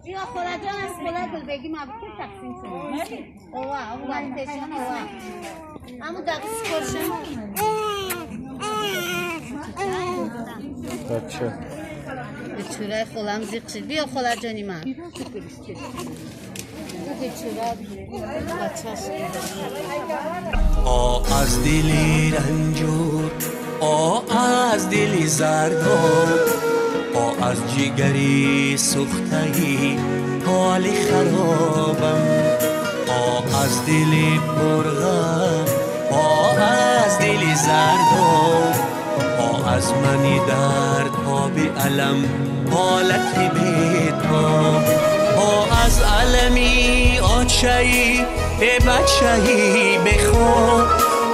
بیا خاله جان از خاله گل بگیم ابو تقسیم کنیم. اوه اون وقتشان اوه. همون دقیق سپرشن. بچه. بیچاره خالم زیق شد. بیا خاله جانی من. بیچاره بچه‌ش. آ از دلی رنجور، آ از دلی زرداب، آ از جگری سوختگی حال خرابم، آ از دل پرغم، آ از دل زرداب، آ از منی درد ها به علم حالت بیتاب، آ از علمی آچهی به بچهی بخواب،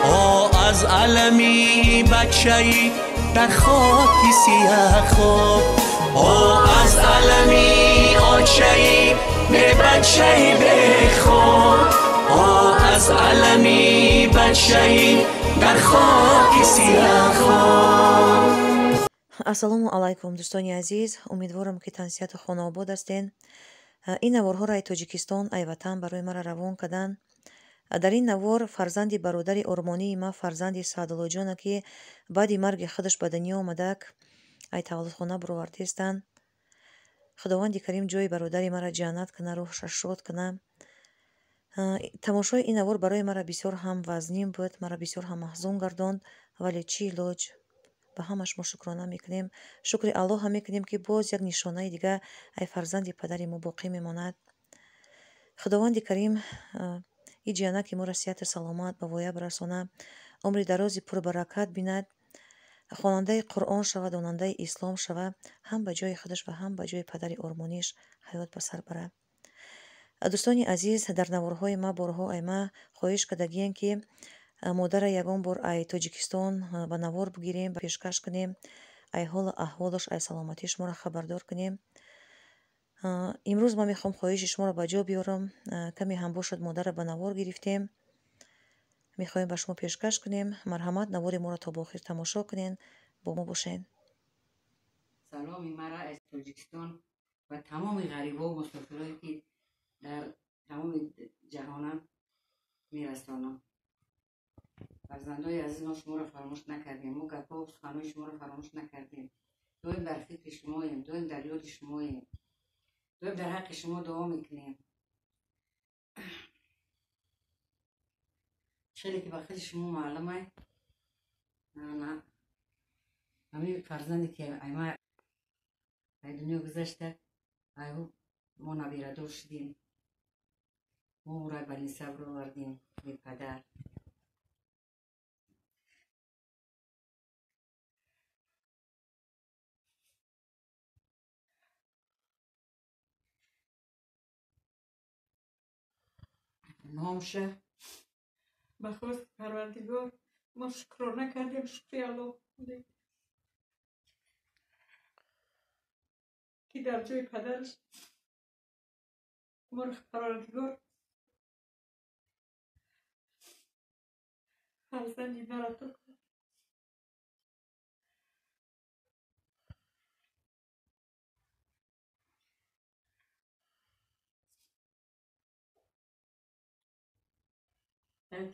آ از علمی بچهی در خاک سیه خواب، آ از علمی آچهی به بچهی بخواب، آ از علمی بچهی در خاک سیه خواب. Ассалому алайкум, дӯстони азиз. Умедворам, ки тансиҳату хонаобод ҳастен. Ин наворҳоро ай Тоҷикистон, ай ватан барои мара равон карданд. Дар ин навор фарзанди бародари ормонии ма, фарзанди Саъдуллоҷона, ки баъди марги худаш ба дунё омадак, ай таваллудхона баровардистанд. Худованди карим ҷои бародари мара ҷаннат куна, рӯҳша шод куна. Тамошои ин навор барои мара бисёр ҳам вазнин буд, мара бисёр ҳам маҳзун гардонд, вале чӣ илоҷ? Ба ҳамаш мо шукрона мекунем. Шукри Аллоҳ ҳам мекунем, ки боз як нишонаи дига ай фарзанди падари мо боқӣ мемонад. Худованди карим и ҷианаки моро сиҳату саломат ба воя барасона, умри дарози пурбаракат бинад, хонандаи Қуръон шава, донандаи ислом шава, ҳам ба ҷои худаш ва ҳам ба ҷои падари ормониш ҳаёт ба сар барад. Дӯстони азиз, дар наворҳои ма борҳо ай ма хоҳиш кардагием, ки модара ягон бор ай Тоҷикистон ба навор бигирем, пешкаш кунем, ай ҳолу аҳволаш, ай саломатии шуморо хабардор кунем. Имрӯз ман мехоҳам хоҳиши шуморо ба ҷо биёрам. Каме ҳам бошад модарро ба навор гирифтем, мехоҳем ба шумо пешкаш кунем. Марҳамат, навори моро то ба охир тамошо кунен, бо мо бошед. Саломи мара аз Тоҷикистон ва тамоми ғарибо мусофирое ки дар тамоми ҷаҳонам мерасонам. Фарзандои азиз, мо шуморо фаромӯш накардем, мо гапҳо суханҳои шуморо фаромӯш накардем. Доим дар фикри шумоем, доим дар ёди шумоем, доим дар ҳаққи шумо дуо мекунем. Хеле ки ба хели шумо маълумай, ҳамин фарзанде ки айма ай дунё гузашта, ай мо набирадор шудем, мо ӯро ба нисаб овардем бепадар. Номша ба хости Парвардигор мо шукрона кардем, шукри Аллоҳ ки дар ҷои падараш моро Парвардигор фарзанди маро ато кард.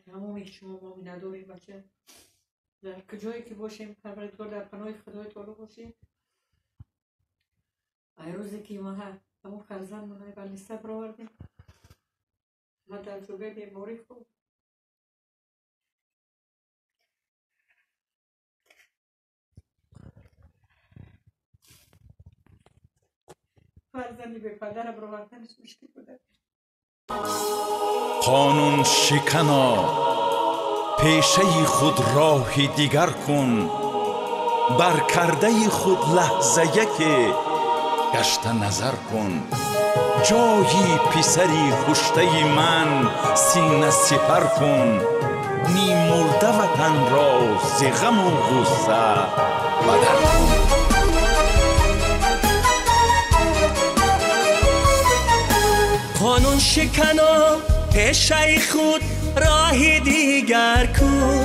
Тамоми шумо мо миннатдорем, бача. Дар куҷое ки бошем, Парвардигор дар паноҳи Худои таоло бошем. Ай рӯзе ки ма ҳамон фарзандмон ба нисаб баровардем, ма дар ҷогаи беморӣ хоб фарзанди бепадара бароварданаш мушкил буда. Қонун шикано, пешаи худ роҳи дигар кун, бар кардаи худ лаҳза яке гашта назар кун. Ҷои писари куштаи ман сина сипар кун, нимурда ватанро зи ғаму ғусса бадар кун. Қонун шикано пешаи худ роҳи дигар кун,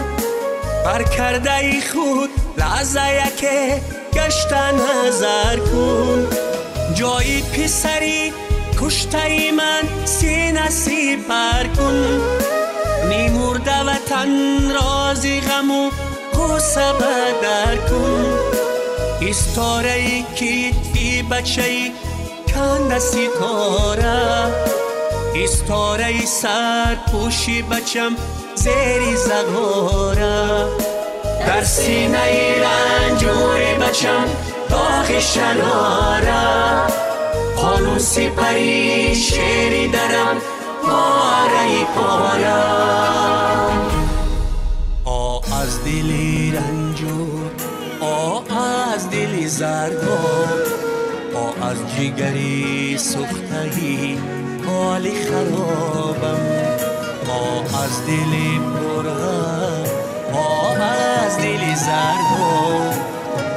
бар кардаи худ лаҳза яке гашта назар кун. Ҷои писари куштаи ман сина сипар кун, мемурда ватан рози ғаму ғусса бадар кун. Истораи китфи бачаи канда ситора, истораи сарпӯши бачам зери зағора. Дар синаи ранҷури бачам доғи шарора, қонун сипари шери дарам пораи пора. О аз дили ранҷур, о аз дили зардоб, о аз ҷигари сӯхтаи ҳоли харобам, о аз дили пурғам, о аз дили зардоб,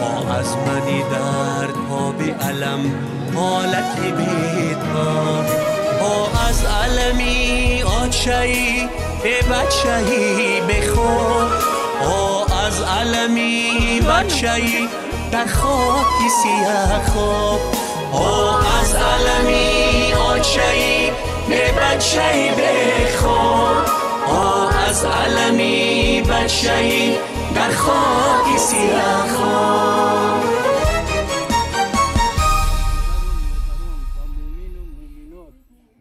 о аз мани дардҳоби алам ҳолати бетоб, о аз алами очаи бебачаи бехоб, о аз алами бачаи дар хоки сияхоб, о аз алами очаи бебачаи бехоб, о аз алами бачаи дар хоки сияхоб.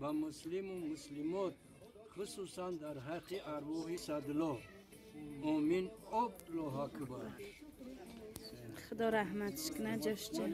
Ба муслиму муслимот, хусусан дар ҳаққи арвоҳи Садло. Омин. Аллоҳу акбар. Худо раҳматш кунад ҷошча.